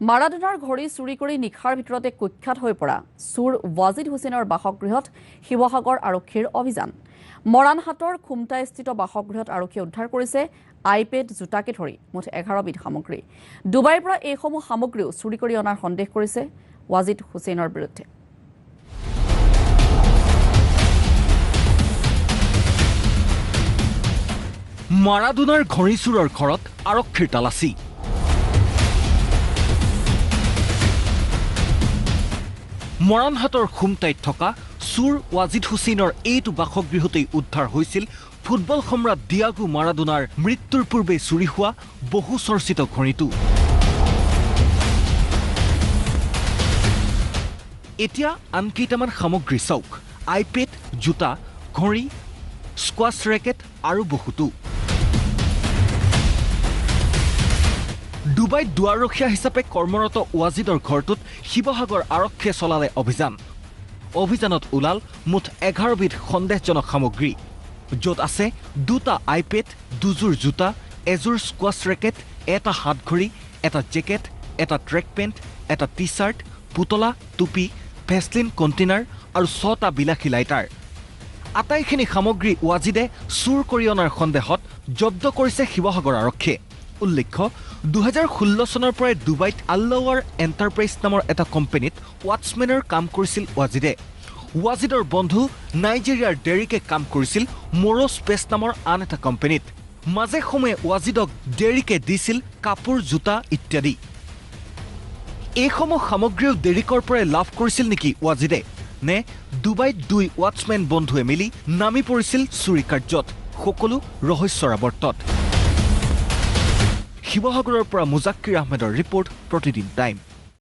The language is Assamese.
মাৰাডোনাৰ ঘড়ী চুৰি কৰি নিশাৰ ভিতৰতে কুখ্যাত হৈ পৰা চোৰ ৱাজিদ হুছেইনৰ বাসগৃহত শিৱসাগৰ আৰক্ষীৰ অভিযান। মৰাণহাটৰ খুমটাইস্থিত বাসগৃহত আৰক্ষীয়ে উদ্ধাৰ কৰিছে আইপেড, জোতাকে ধৰি মুঠ 11বিধ সামগ্ৰী। ডুবাইৰ পৰা এইসমূহ সামগ্ৰীও চুৰি কৰি অনাৰ সন্দেহ কৰিছে ৱাজিদ হুছেইনৰ বিৰুদ্ধে। মাৰাডোনাৰ ঘড়ী চোৰৰ ঘৰত আৰক্ষীৰ তালাচী। মৰাণহাটৰ খুমটাইত থকা চোৰ ৱাজিদ হুছেইনৰ এইটো বাসগৃহতেই উদ্ধাৰ হৈছিল ফুটবল সম্ৰাট ডিয়াগো মাৰাডোনাৰ মৃত্যুৰ পূৰ্বে চুৰি হোৱা বহু চৰ্চিত ঘড়ীটো। এতিয়া আন কেইটামান সামগ্ৰী চাওক: আইপেড, জোতা, ঘড়ী, স্কোৱাছ ৰেকেট আৰু বহুতো। ডুবাইত দুৱাৰৰখীয়া হিচাপে কৰ্মৰত ৱাজিদৰ ঘৰটোত শিৱসাগৰ আৰক্ষীয়ে চলালে অভিযান। অভিযানত ওলাল মুঠ 11বিধ সন্দেহজনক সামগ্ৰী, য'ত আছে দুটা আইপেড, দুযোৰ জোতা, এযোৰ স্কোৱাছ ৰেকেট, এটা হাতঘড়ী, এটা জেকেট, এটা ট্ৰেক পেণ্ট, এটা টি চাৰ্ট, পুতলা, টুপি, ভেচলিন কণ্টেইনাৰ আৰু 6টা বিলাসী লাইটাৰ। আটাইখিনি সামগ্ৰী ৱাজিদে চুৰ কৰি অনাৰ সন্দেহত জব্দ কৰিছে শিৱসাগৰ আৰক্ষীয়ে। উল্লেখ্য, 2016 চনৰ পৰাই ডুবাইত আল্লাৱাৰ এণ্টাৰপ্ৰাইজ নামৰ এটা কোম্পানীত ৱাটছমেনৰ কাম কৰিছিল ৱাজিদে। ৱাজিদৰ বন্ধু নাইজেৰিয়াৰ ডেৰিকে কাম কৰিছিল ম'ৰ' স্পেচ নামৰ আন এটা কোম্পানীত। মাজে সময়ে ৱাজিদক ডেৰিকে দিছিল কাপোৰ, জোতা ইত্যাদি। এইসমূহ সামগ্ৰীও ডেৰিকৰ পৰাই লাভ কৰিছিল নেকি ৱাজিদে, নে ডুবাইত দুই ৱাটছমেন বন্ধুৱে মিলি নামি পৰিছিল চুৰি কাৰ্যত? সকলো ৰহস্যৰ আৱৰ্তত। শিৱসাগৰৰ পৰা মুজাক্কিৰ আহমেদৰ ৰিপৰ্ট, প্ৰতিদিন টাইম।